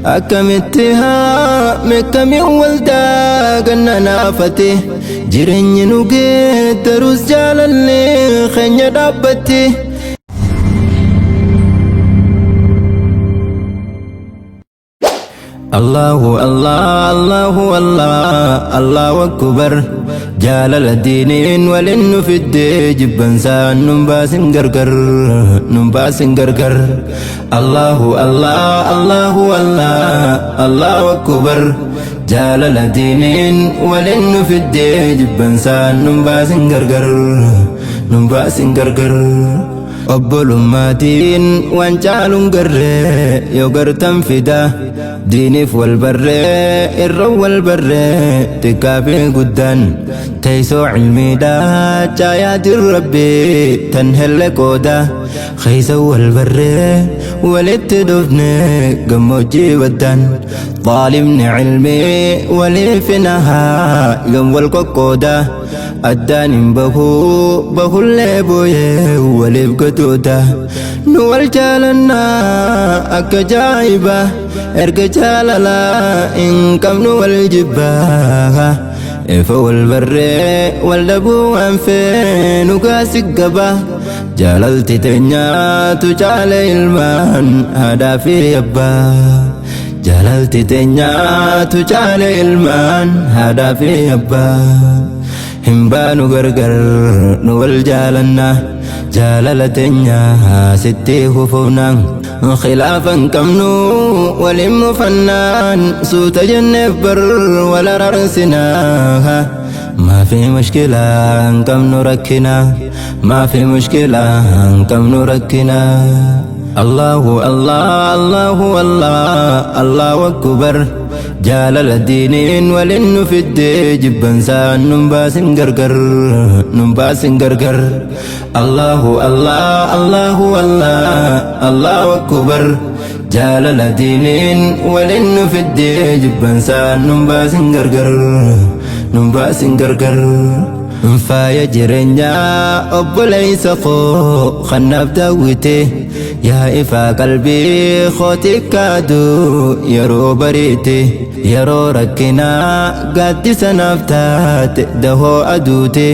Akkamitti haa meeqamii waldaa ganna naafate jireenyi nu geeddarus jaalallee keenya dhaabbatti. Allahu Allah Allahu Allah Allahu Akbar jaalala diiniin waliin nu fidde jibbansaan nun baasin gargar nun baasin gargar Allahu Allah Allahu Allah Allahu Akbar jaalala diiniin waliin nu fidde jibbansaan nun baasin gargar nun baasin gargar. Obbolummaatiin waan caaluun garree yoo gartan fida diiniif wal barree irra wal barree xiqqaa fi guddaan teessoo cilmiidhaa caayaatiin rabbii tan helle qooda keessa wal barree walitti dhufne gammoojjii baddaan xaalimni cilmii waliif nahaa yoom wal qoqqooda. Addaan hin bahuu bahullee booyee waliif gatuuta nu wal jaalannaa akka jaa'iba erga jaalalaa hin qabnu wal jibbaa ifa wal barree wal dhabuu waan feenu gaasi gaba jaalalti teenyaatu caale ilmaan haadhaa fi abbaa jaalalti teenyaatu caale ilmaan haadhaa fi abbaa hin baanu gargar nu wal jaalanna jaalala teenya sitti hufufna khilaafan qabnu waliin mufannaan suuta jenneef bar wal araarsinaa ما في مشكلة كم نركنا ما في مشكلة كم نركنا الله الله الله الله الله أكبر جالل الدين ولن في جبن سان نباس غرغر نباس غرغر الله الله الله الله الله أكبر جالل الدين ولن في جبن سان نباس غرغر نباس غرغر Faaya jireenyaa obboleessa koo kanaaf daawwite yaa ifaa qalbii kootii kaadu yeroo bariite yeroo rakkinaa gaaddisa naaf taate dahoo aduute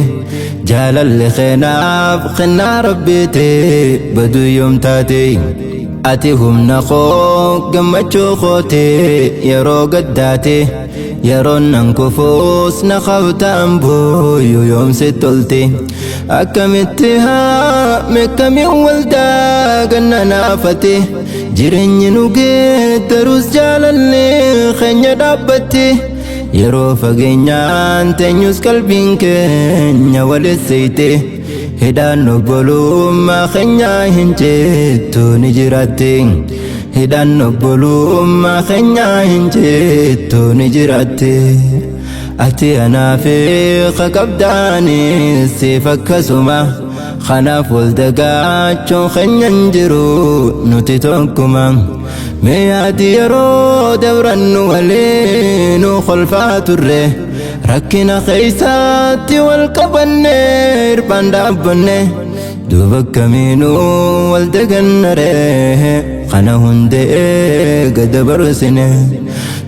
jaalalli keenaaf kennaa rabbiite baduu yoom taate ati humna koo gammachuu koote yeroo gaddaate. Yeroon nan kufuus na qabtaan booyu yoomsi tolte akkamitti haa meeqamii waldaa ganna naafate jireenyi nu geeddarus jaalallee keenya dhaabbatti yeroo fageenyaan teenyus qalbiin keenya walitti hidhaan obbolummaa keenyaa hin jettu ni jiraatti. Hidhaan obbolummaa keenyaa hin jettu ni jiraatti. Ati anaaf qabdaanis siif akkasuma kanaaf wal dagaachuun keenya hin jiru nuti tokkuma. Mi'aati yeroo dabrannu waliin nu kolfaa turre rakkina keessaatti wal qabanne hirphaan dhaabbanne. Duuba kamiinuu wal dagannaree kana hundee gada barsine.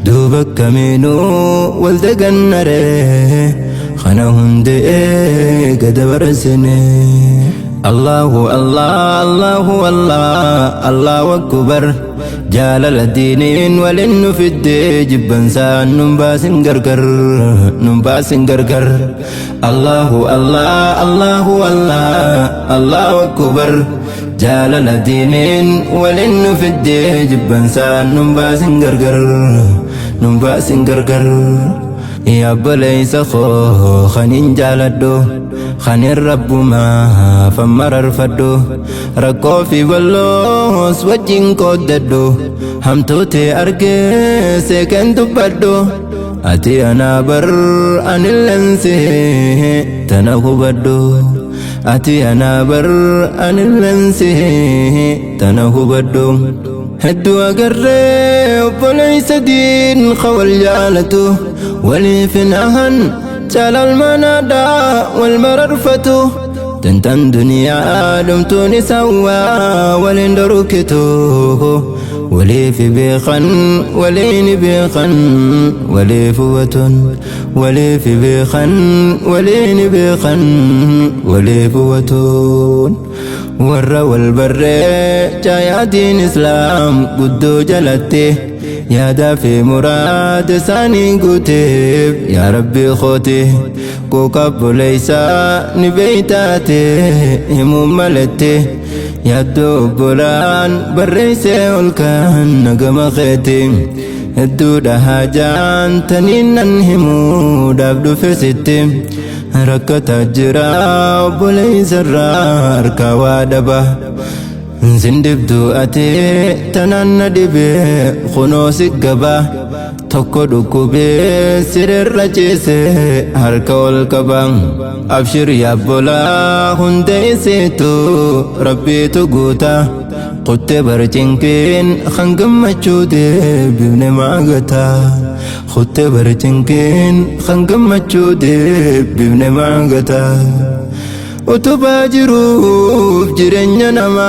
Duuba kamiinuu wal dagannaree kana hundee gada barsine. Allahu Allah Allahu Allah Allahu Akbar jaalala diiniin waliin nu fidde jibbansaan nun baasin gargar nun baasin gargar. Allahu Allah Allahu Allah Allahu Akbar jaalala diiniin waliin nu fidde jibbansaan nun baasin gargar nun baasin gargar. Yaa obboleessa koo kanin jaaladhu kanin rabbumaa fammararfadhu rakkoo fi bal'oos wajjin qooddadhu hamtuutee argee seeqeen dubbadhu ati anaa bar anillensi tana hubadhu ati anaa bar anillensi tana hubadhu hedduu agarree obboleessa diin wal jaalatu waliif hin ahan caalal manaadhaa wal mararfatu tantan duniyaa dhumtuun isawwaa waliin dhorkitu. Waliif beekan waliin beekan waliif hubatuun waliif beekan waliin beekan waliif hubatuun. Warra wal barree caayaatiin islaam guddoo jalatte yaadaa fi muraada isaanii guuteef yaa rabbi kooti quuqa obboleessaa ni beeytaate himuu malette yaaddoo obbolaan barreessee ol kan nagama keeti hedduudha haajaan taniin nan himuudhaaf dhufe sitti rakkataa jira obboleessarraa harkaa waa dhaba. Sindibduu ati tanaan na dhibee kunoo si gaba tokko dhukkubee sirerra ciise harka ol qaba. Abshir yaabbolaa hunda isiitu rabbiitu guuta kutte barcinqiin kan gammachuu deebifne maagata. Kutte barcinqiin kan gammachuu deebifne maagata. Utubaa jiruuf jireenya nama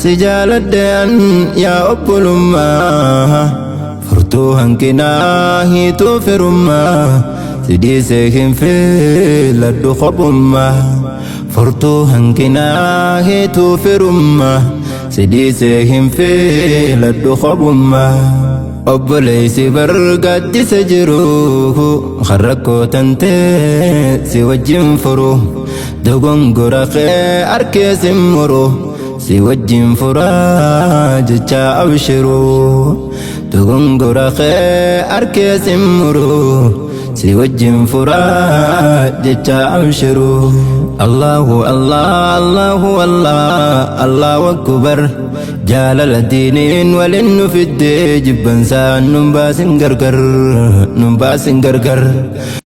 si jaaladhean yaa obbolummaa furtuu hanqinaa hiituu firummaa si dhiisee hin filadhu kophummaa furtuu hanqinaa hiituu firummaa si dhiisee hin filadhu kophummaa. Obboleessi bargaaddisa jiru kan rakkoo tantee si wajjin furu dogongora kee harkee sin muru si wajjin furaa jecha abshiru dogongora kee harkee sin muru si wajjin furaa jecha abshiru. Allahu Allah Allahu Allah Allahu akbar jaalala diiniin waliin nu fiddee jibbansaan nun baasin gargar nun baasin gargar.